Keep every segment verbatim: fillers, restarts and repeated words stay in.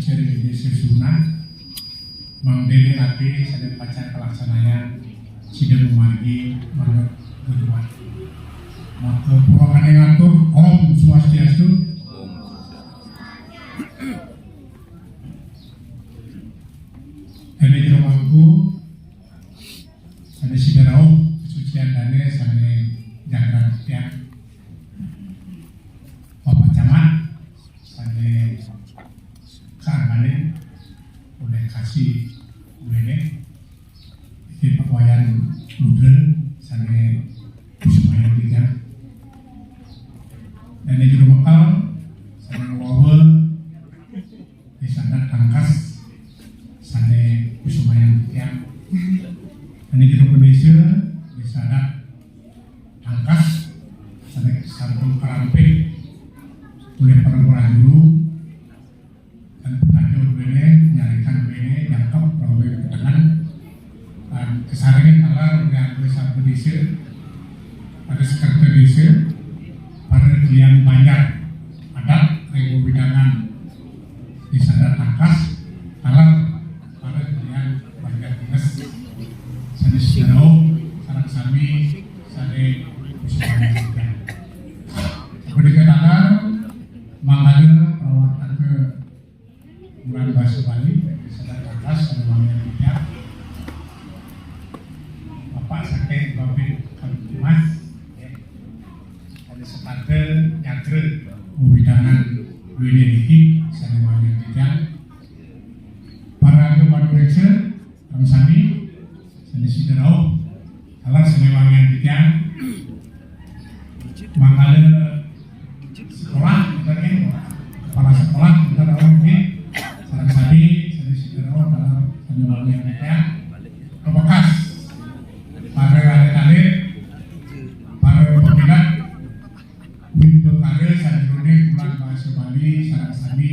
Sering di Sesuna, mangdene lagi sane pacar kalaksanaya sida mamargi manut geduan. Maka pura kane ngatur Om Swastiastu. Dene jero mangku sane sida rauh kasucian dane sane jagat tiang. Bapak Camat sane kaangane oleh kasih duene. Iki Pak Wayan Mudra sane kusumayan tiga. Dene jero mangku sane wawa Desa Adat Tangkas sane kusumayan tiang. Dene jero Indonesia Desa Adat Tangkas sane sampun karampih oleh para prajuru dan pengajar bene nyarikan bene jangkep rawe ketengan dan kesarengin taler oleh anggota sampun desa, pada sekretar desa, pada klian banjar adat rebo bidangan Desa Adat Tangkas, taler pada klian banjar dinas sane sida rauh sareng sami sane kusumayan tiang. Sapunika taler mangkada rawatake Bulan Basa Bali, Desa Adat Tangkas sane wangian tiang. Bapak saking Babin Kamtibmas, ya. Sane sekada nyagra wewidangan duene niki sane wangian tiang. Para angga panureksa, sareng sami sane sida rauh, taler sane wangian tiang. Mangkada sekolah, misalnya, kepala sekolah, kita tahu mungkin, sareng sami sane sida rauh, taler sane wangian tiang. Kebekas para alit-alit, para peminat, wimbakara sajerone Bulan Basa Bali, sareng sami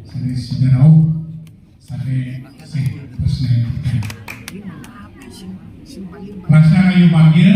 sane sida rauh, sane sing tresna. Rasa rahayu bagia,